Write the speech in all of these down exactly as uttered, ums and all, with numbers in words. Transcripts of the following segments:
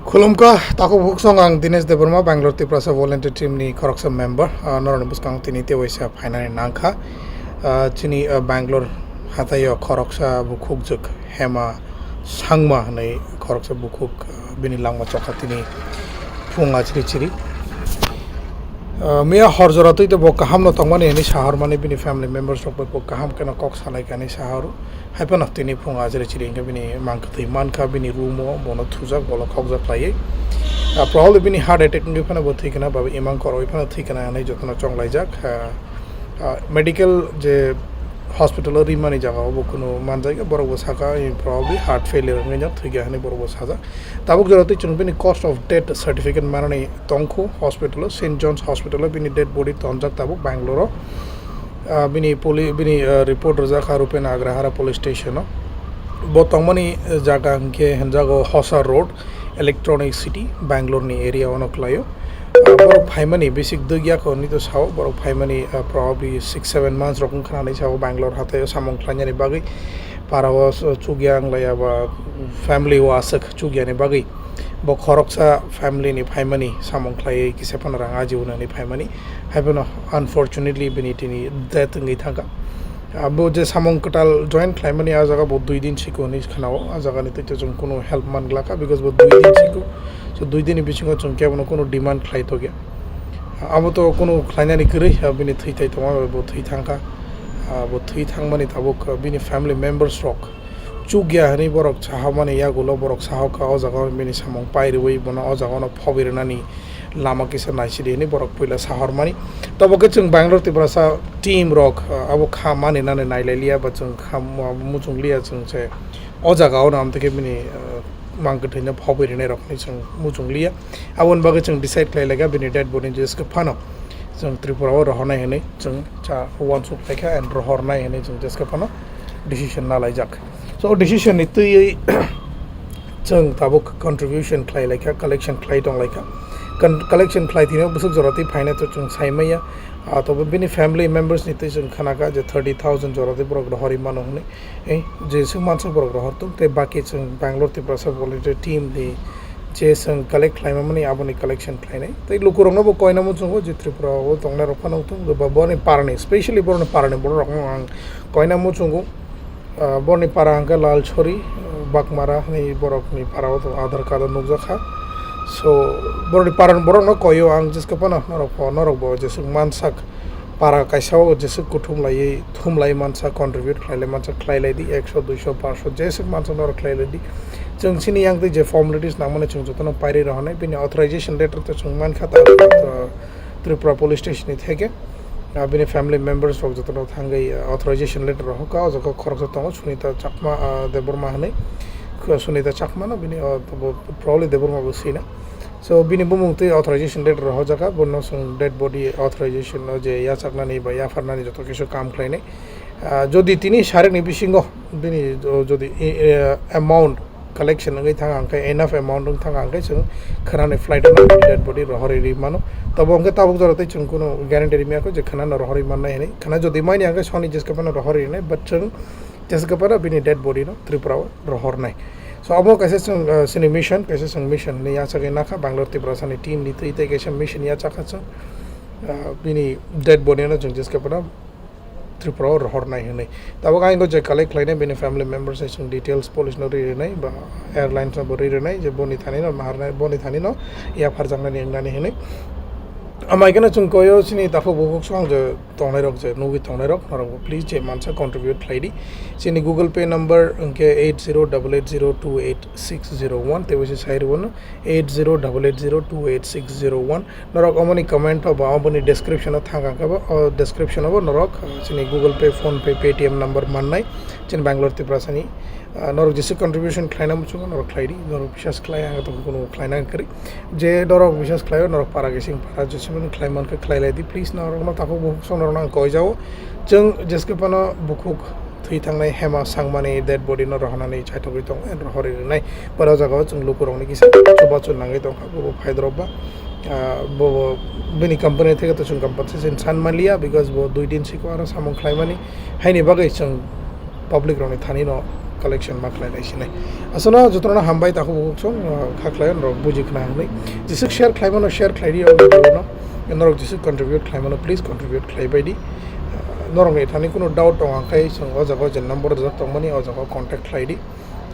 Khulumkha, takhuk bukhuk song ang Dinesh Debbarma, Bangalore Tiprasa Volunteer Team ni khoroksa member. Ah, norokni bwskango tini tei waisa phainani nangkha. Ah, chini, ah, Bangalore hataio khoroksa bukhuk jwk Hema Sangma hwnwi khoroksa bukhuk, ah, bini langma chokha tini phung achiri chiri. Ah, miya hor jora twi bo kaham no tongmani hwnwi sahormani bini family members rok bai bo kaham kheno kok salai kani sahoro. Hai phano tini phung ajre chiri hwnkhe bini mang kwthwi mankha, bini room o bono thujak, bolo khokjak khlaiwi. Ah, probably bini heart attack wngwi phano bo thwi khna, ba imang koroi phano thwi khna hwnwi jotono chonglaijak. Ah, ah, medical je hospital o rimani jaga o bo kunu manjak, borok bo saka, eh, probably heart failure wngwi no thwikha hwnwi borok bo sajak. Tabuk jora twi chwng bini cause of death certificate manani tongkhu hospital o, Saint John's Hospital o bini dead body tonjak tabuk Bangalore o. Ah, bini poli-, bini, ah, report rijak kha Rupen Agrahara Police Station o. Bo tongmani jaga hwnkhe hwnjago Hosa Road, Electronic City, Bangalore ni area ono kwlaio. Ah, borok phaimani bisik dugya ko hwnwi to sao, borok phaimani, ah, probably six seven months rok wngkha hwnwi sao Bangalore hataio samung khlainani bagwi. Para o chukya wng laiya ba family o aswk chukyani bagwi bo khoroksa family ni phaimani samung khlaiwi kisa phano rang ajiwi nani phaimani, hai phano unfortunately bini tini death wngwi thangkha. Abo je samung kwtal join khlaimani, ah jaga bo dui din siko hinwi khwnao, ah jaga ni twi to chwng kunu help man glakha, because bo dui din siko, so dui din ni bisingo chwng kebono kunu demand khlai tokya. Abo to kunu khlainani kwrwi, ah, bini thwi thai tongma bai bo thwi thangkha. Ah, bo thwi thangmani tabuk, ah, bini family members rok chukya hwnwi borok sahamani yagulo borok sahokha, o jaga o bini samung pairwi bono o jaga no phobwi rwnani lama kisa naisidi hwnwi borok puila sahormani. Tobo khe chwng Bangalore Tiprasa team rok, ah, abo kha mani nani nailai liya ba chwng kha mu-, muchung liya chwng se o jaga o no amtwi khe bini, ah, mang kwthwino phobwi rwnai rok hwnwi chwng muchung liya. Aboni bagwi chwng decide khlai laikha bini dead body jeske phano chwng Tripura o rohornai hwnwi chwng cha uansuk laikha and rohornai hwnwi chwng jeske phano decision na laijak. So, o decision ni twiwi chwng tabuk contribution khlai laikha, collection khlai tong laikha. Con-, collection khlai thwino bwswk jora twi phaina to chwng sai maya. Ah, tobo bini family members ni twi chwng khnakha je thirty thousand jora twi borok rohorwi mano hwnwi. Eh, je swk mansa borok rohor tong tei baki chwng Bangalore Tiprasa volunteer team ni je chwng collect khlaimani aboni collection khlainai. Tei lukurokno bo koina muchungo je Tripura o tongnai rok phano wngthung, ba boni parani, specially boroni parani borok rokno ang koina muchungo. Ah, borni para hwnkhe Lalchori, ah, Bakmara hwnwi borokni para o tongo, Aadhaar card o nukjakha. So, borokni parani borokno koio ang jeske phano norok pho, norok bo jeswk mansak para kaisa o jeswk kuthum laiwi, thum lai mansa, contribute khlai lai mansa, khlai lai di, ekso, duiso, pansho, jeswk mansa norok khlai lai di. Chwng chini yang twi je formalities nangmani chwng jotono pairi rohornai, bini authorization letter to chwng mankha ta, ah, Tripura Police Station ni theke. Ah, bini family members rok jotono thangwi, ah, authorization letter rohorkha, o jaga khoroksa tongo Sunita Chakma, ah, Debbarma hwnwi. Sunita Chakma no bini, ah, probably Debbarma bo swina. So, bini bumung twi authorization letter rohorjakha, bono chwng dead body authorization no je yachaknani ba yapharnani joto kisu kam khlainai. Ah, jodi tini sarikni bisingo bini jo-, jodi, eh, eh, amount collection wngwi thang ang khe, enough amount wng thang ang khe, chwng khwnani flight o dead body rohorwi rwi mano. Tobo hwnkhe tabuk jora tei chwng kunu guarantee rwmaya kho je khwnano rohorwi mannai hwnwi. Khwna jodi mani ang khe soni jeske phano rohorwi rwnai, but chwng jeske phano bini dead body no Tripura o rohornai. So, omo kaisa chwng, ah, chini mission, kaisa chwng mission hinwi yachagwi nakha Bangalore Tiprasa ni team ni twi tei kaisa mission yachakha chwng, ah, bini dead body no chwng jeske phano Tripura o rohornai hwnwi. Tabuk ang je collect khlainai bini family members ni chwng details police no ri rwnai ba airlines no bo ri rwnai je boni thani no naharnai, boni thani no yapharjaknani wngnani hwnwi. Amai kheno chwng koyo chini takhuk bukhuk song je tongnai rok je nugwi tongnai rok, norok bo please je mansa contribute khlai di. Chini Google Pay number hwnkhe eight zero double eight zero two eight six zero one, tei bo se sai rwno eight zero double eight zero two eight six zero one. Norok omoni comment o ba omoni description o thang ang khe bo, o description o bo norok, uh, chini Google Pay, PhonePe, Paytm number mannai chini Bangalore Tiprasa ni. Uh, norok jesa contribution khlaina muchungo norok khlai di, norok biswas khlai ang to kuno khlaina kwrwi. Je norok biswas khlaio, norok para gising para jesemani khlai mankha khlai lai di, please norokno takhuk bukhuk song norokno ang koi jao. Chwng jeske phano bukhuk thwi thangnai Hema Sangmani dead body no rohornani chaithogwi tongo and rohorwi rwnai. Bara jagao chwng lukurokni kisa chubachu nangwi tongkha, bobo phaidrop ba, ah, bobo bini company theke to chwng compensation san manliya, because bo dui din siko aro samung khlaimani, haini bagwi chwng public rokni thani no collection ma khlainai sinai. Aswkno jotono hambai, takhuk bukhuk song, uh, kha khlai norok buji khna hwnwi. Jeswk share khlai mano, share khlai di o video no. Norok jeswk contribute khlai mano, please contribute khlai bai di. Uh, norokni thani kunu doubt tong kha khe, chwng o jaga o je number rijak tongmani, o jaga o contact khlai di.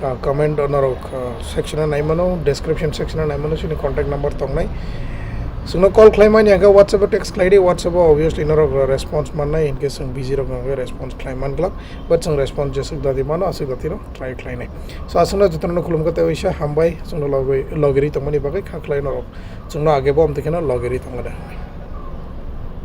Uh, comment o norok, uh, section o nai mano, description section o nai mano, chini contact number tongnai. Chwngno call khlai mani hwnkhe WhatsApp o text khlai di, WhatsApp o obviously norok response mannai, in case chwng busy rok hwnkhe response khlai man glak. But chwng response jeswk dati mano, aswk dati no try khlainai. So, aswkno jotono khulumkha tei waisa hambai, chwngno logwi, logiri tongmani bagwi kha khlai norok. Chwngno age bo amtwi kheno logiri tongmani.